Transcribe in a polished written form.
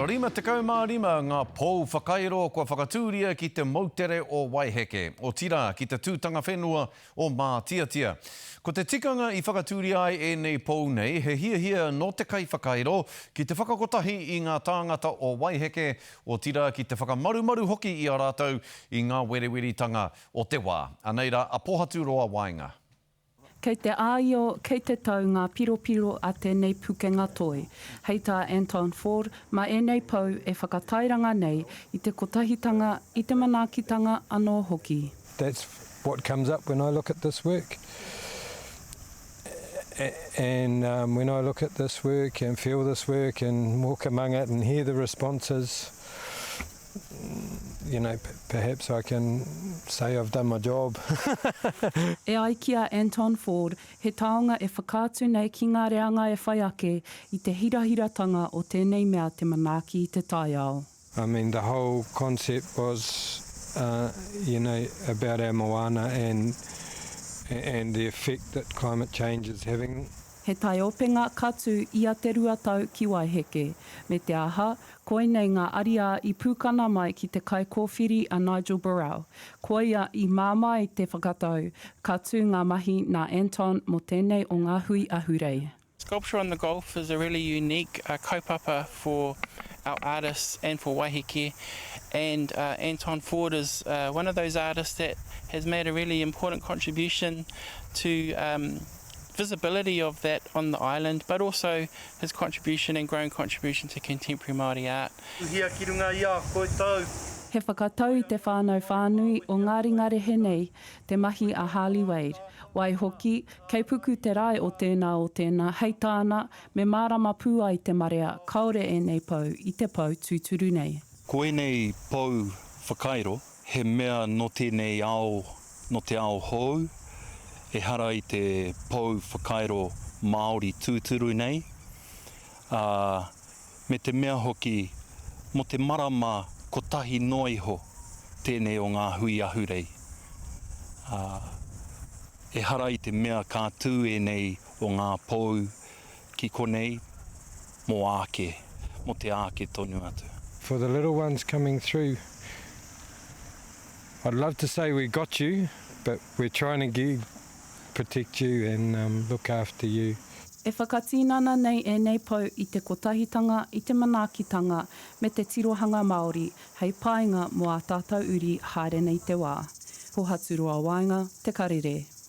55 ngā pou whakairo kua whakatūria ki te moutere o Waiheke, otirā ki te tūtanga whenua o Mātiatia. Ko te tikanga i whakatūria ai ēnei pou nei, he hiahia nō te kaiwhakairo ki te whakakotahi i ngā tāngata o Waiheke, otirā ki te whakamarumaru hoki i a rātou i ngā wereweritanga o te wā. Anei rā a Pohaturoa Waenga. Kei te āio, kei te tau ngā piropiro a tēnei pukenga toi. Hei tā Anton Ford, mā ēnei pou e whakatairanga nei i te kotahitanga, i te manaakitanga anō hoki. That's what comes up when I look at this work. And when I look at this work and feel this work and walk among it and hear the responses, you know, perhaps I can say I've done my job. E ai ki a Anton Ford, he taonga e whakaatu nei ki ngā reanga e whai ake i te hirahiratanga o tēnei mea te manaaki i te taiao. I mean the whole concept was you know about our moana and and the effect that climate change is having. He taiopenga ka tū ia te 2 tau ki Waiheke, me te aha, koinei ngā ariā i pūkana mai ki te kaikōwhiri a Nigel Borrell. Koia i māmā ai te whakatau, ka tū ngā mahi nā Anton mō tēnei o ngā hui ahurei. Sculpture on the Gulf is a really unique kaupapa for our artists and for Waiheke and Anton Ford is one of those artists that has made a really important contribution to visibility of that on the island, but also his contribution and growing contribution to contemporary Māori art. Tuhia ki runga i a koutou. He whakatau i te whānau whānui o ngā ringa rehe nei te mahi a Harley Wade. Waihoki, kei puku te rae o tēnā o tēnā, hei tāna, me mārama pū ai te marea kāore ēnei pou i te pou tūturu nei. Ko ēnei pou whakairo He mea nō tēnei ao, nō te ao hou, ehara i te pou whakairo Māori tūturu nei, ā, me te mea hoki, mō te marama kotahi noa iho tēnei o ngā hui ahurei, ā, ehara i te mea ka tū ēnei o ngā pou ki konei mō āke, mō te āke tonu atu. For the little ones coming through, I'd love to say we got you, but we're trying to get, protect you and um, look after you. E whakatinana nei ēnei pou i te kotahitanga, i te manaakitanga, me te tirohanga Māori hei painga mō ā tātou uri haere nei te wā. Pohaturoa Waenga, Te Karere.